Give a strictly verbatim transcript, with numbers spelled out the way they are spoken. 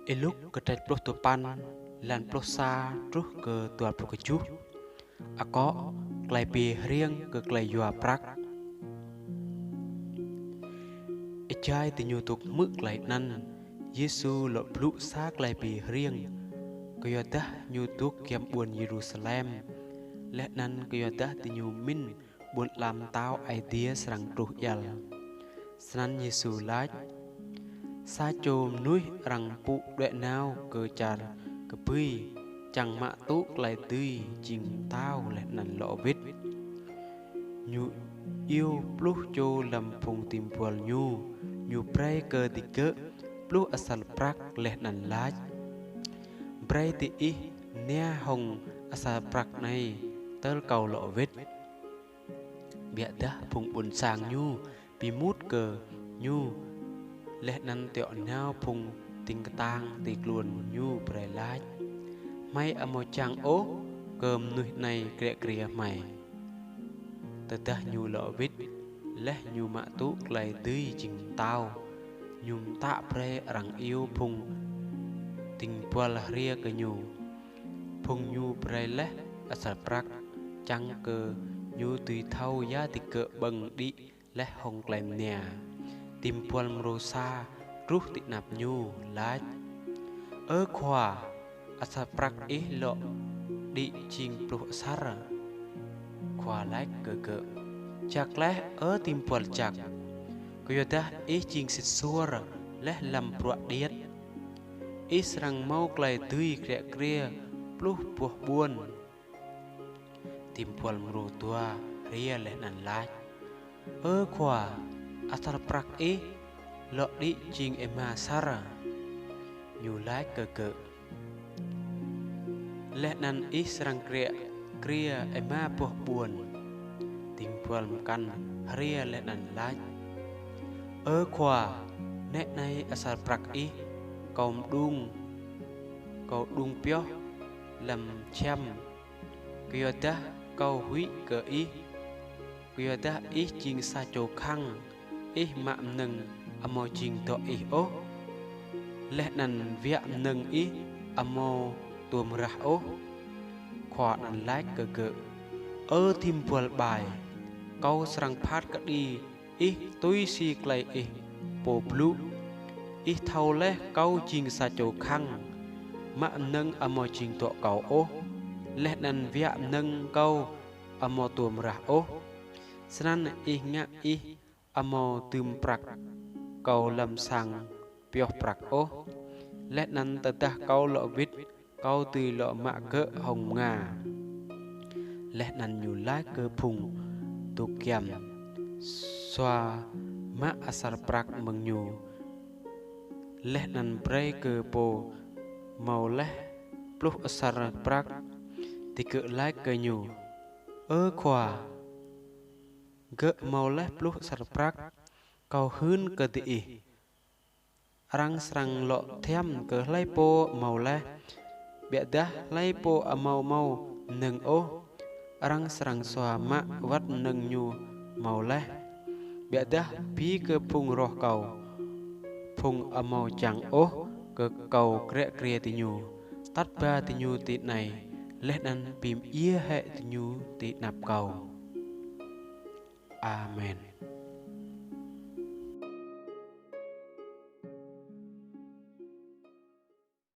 Y-Luk kdrêč pluh dua păn, êlan pluh sa truh kơ dua pluh kjuh. Akŏ: Klei bi hriêng kơ klei yua prăk. Êjai diñu dôk hmư̆ klei anăn, Yêsu lŏ blŭ sa klei bi hriêng, kyuadah ñu dôk giăm ƀuôn Yêrusalem, leh anăn kyuadah diñu mĭn ƀuôn ala mtao Aê Diê srăng truh êl. Snăn Yêsu lač: Sa čô mnuih arăng pŭ đuĕ nao kơ čar kbưi, čiăng mă tŭ klei dưi jing mtao leh anăn lŏ wĭt. Ñu iêu pluh čô hlăm phung dĭng buăl ñu, ñu brei kơ digơ̆ pluh asăr prăk leh anăn lač: Brei diih mnia hŏng asăr prăk anei tơl kâo lŏ wĭt. Ƀiădah phung ƀuôn sang ñu bi êmut kơ ñu, leh anăn tiŏ nao phung dĭng ktang ti tluôn ñu brei lač: Hmei amâo čiăng ôh kơ mnuih anei kiă kriê hmei. Tơdah ñu lŏ wĭt, leh ñu mă tŭ klei dưi jing mtao, ñu mtă brei arăng iêu phung dĭng buăl hriê kơ ñu. Phung ñu brei leh asăr prăk, čiăng kơ ñu dưi thâo ya digơ̆ ƀơ̆ng đĭ leh hŏng klei mnia. Dĭng buăl mrô sa truh ti anăp ñu, lač: Ơ khua, asăr prăk ih lŏ đĭ jing pluh asăr. Khua lač kơ gơ̆: Jăk leh, Ơ dĭng buăl jăk, kyuadah ih jing sĭt suôr leh hlăm bruă điêt. Ih srăng mâo klei dưi kiă kriê pluh boh ƀuôn. Dĭng buăl mrô dua hriê leh anăn lač: Ơ khua, asăr prăk ih lŏ đĭ jing êma asăr. Ñu lač kơ gơ̆: Leh anăn ih srăng kiă kriê êma boh ƀuôn. Dĭng buăl mkăn hriê leh anăn lač: Ơ khua, nĕ anei asăr prăk ih, kâo mđung, kâo đung pioh hlăm čhiăm, kyuadah kâo huĭ kơ ih. Kyuadah ih jing sa čô khăng, ih mă mnơ̆ng amâo jing dŏ ih ôh, leh anăn wiă mnơ̆ng ih amâo tuôm rah ôh. Khua anăn lač kơ gơ̆: Ơ dĭng buăl ƀai, kâo srăng phat kđi ih tui si klei ih pô blŭ. Ih thâo leh kâo jing sa čô khăng, mă mnơ̆ng amâo jing dŏ kâo ôh, leh anăn wiă mnơ̆ng kâo amâo tuôm rah ôh. Snăn ih ngă ih amâo dưm prăk kâo hlăm sang pioh prăk ôh. Leh anăn tơdah kâo lŏ wĭt, kâo dưi lŏ mă gơ̆ hŏng mnga. Leh anăn ñu lač kơ phung dôk giăm: Sua mă asăr prăk mơ̆ng ñu, leh anăn brei kơ pô mâo leh pluh asăr prăk. Digơ̆ lač kơ ñu: Ơ khua, gơ̆ mâo leh pluh asăr prăk. Kâo hưn kơ diih, arăng srăng lŏ thiăm kơ hlei pô mâo leh, ƀiădah hlei pô amâo mâo mnơ̆ng ôh, arăng srăng sua mă wăt mnơ̆ng ñu mâo leh. Ƀiădah bi kơ phung roh kâo, phung amâo čiăng ôh kơ kâo kiă kriê diñu, atăt ba diñu tinei, leh anăn bi mdjiê hĕ diñu ti anăp kâo. Amen.